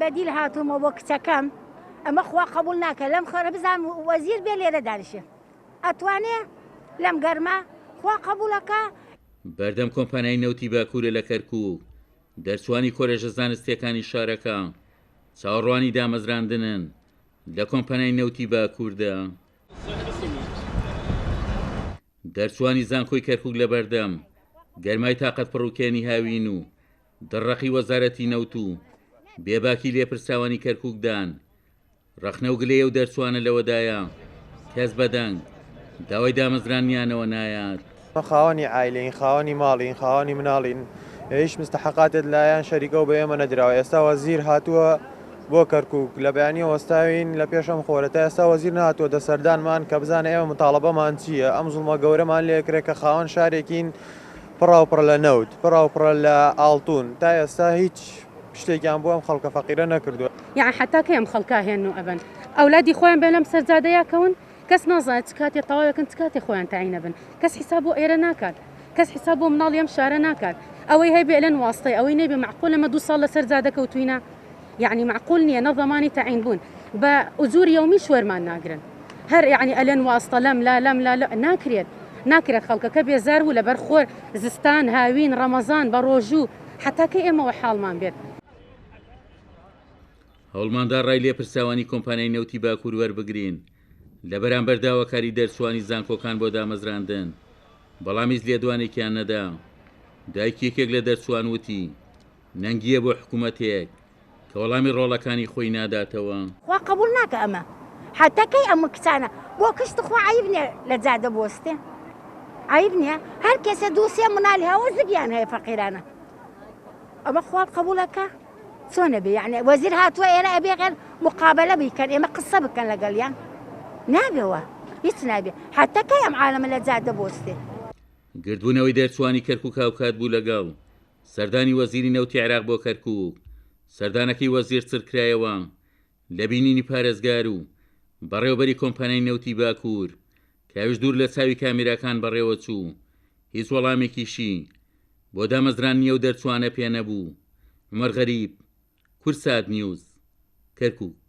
بەدیل هاتوومە بۆ کچەکەم ئەمە خوا قبول ناکە لەم خەرە بزانم وەزیر بێ لێرە دانیشێ ئەتوانێ لەم گەرما خوا قبولەکە. بەردەم کۆمپانیای نەوتی باکوورە لە کەرکووک، دەرچووانی کۆلێژە زانستییەکانی شارەکە چاوەڕوانی دامەزراندنن لە کۆمپانیای نەوتی باکووردا. دەرچووانی زانکۆی کەرکووک لەبەردەم گەرمای تاقەتپڕوکێنی هاوین و دڕڕەقی وەزارەتی نەوت و بێباکی لێپرسراوانی کەرکوکدان، ڕەخنە و گلەیی ئەو دەرچووانە لەوەدایە کەس بەدەنگ داوای دامەزراندنیانەوە نایات. خاوەنی عایلەین، خاوەنی ماڵین، خاوەنی مناڵین، هیچ مستحەقاتێت لایەن شەریکەوە بە ئێمە نەدراوە، ئێستا وەزیر هاتووە بۆ کەرکوک لە بەیانیەوە وەستاوین لە پێش ئەم خۆرە تا ئێستا وەزیر نەهاتووەتە سەردانمان کە بزانێ ئێمە متاڵەبەمان چییە، ئەم زوڵمە گەورەمان لێکرێ کە خاوەن شارێکین پڕاوپڕە لە نەوت، پڕاوپڕە لە ئاڵتون، تا ئێستا هیچ شتێکیان بۆ ئەم خەڵکە فەقیرە نەکردووە. یەعن حەتا کەی ئەم خەڵکە هێن و ئەبەن ئەولادی خۆیان بێن لەم سەر جادەیا کەون کەس نازانێت چ کاتێ تەواوێکن چ کاتێ خۆیان تەعین ئەبن کەس حیساب بۆ ئێرە ناکات کەس حیساب بۆ مناڵی ئەم شارە ناکات ئەوەی هەیبێ ئەلێن واستەی ئەوەی نەیبێ مەعقولە مە دوو ساڵ لەسەر جادە کەوتوینە یەعنی مەعقول نیە نە زەمانی تەعین بوون بە ئوجوری یەومیش وەرمان ناگرن هەر یەعنی ئەلێن واستە لەم لا لەم لا ناکرێت ناکرێت خەڵکەکە بێزار بوو لەبەر خۆر زستان هاوین ڕەمەزان بە ڕۆژوو حەتا کەی ئێمەوە حاڵمان بێت. هەوڵماندا ڕای لێپرسراوانی کۆمپانیای نەوتی باکوور وەربگرین لە بەرامبەر داواکاری دەرچووانی زانکۆکان بۆ دامەزراندن، بەڵام هیچ لێدوانێکیان نەدا. دایکی یەکێک لە دەرچووان وتی، نەنگییە بۆ حکومەتێک کە وەڵامی ڕۆڵەکانی خۆی ناداتەوە. خوا قبوڵ ناکا ئەمە حەتا کەی ئەم کچانە بۆ کچ تخوا عەیب نیە لە جادە بوەستێ عەیب نیە هەر کەسێ دوو سێ منالی هەوە زگیان هەیە فەقیرانە ئەمە خوا قبوڵەکە چۆنە بێ یعنی وەزیر هاتووە ئێرە ئەبێ غێر مقابلە بیکەن ئێمە قسە بکەن لەگەڵیان نابێەوە هیچ نابێ حتا کەی ئەم عالەمە لە جادە بۆستێ. گردبوونەوەی دەرچووانی کەرکوک هاوکات بوو لەگەڵ سەردانی وەزیری نەوتی عێراق بۆ کەرکوک، سەردانەکەی وەزیر چڕکرایەوە لە بینینی پارێزگار و بەڕێوەبەری کۆمپانیای نەوتی باکوور کە ئەویش دوور لە چاوی کامیراکان بەڕێوەچوو، هیچ وەڵامێکیشی بۆ دامەزراندنی ئەو دەرچووانە پێنەبوو. عومەر غەریب، کوردسات نیوز، کەرکوک.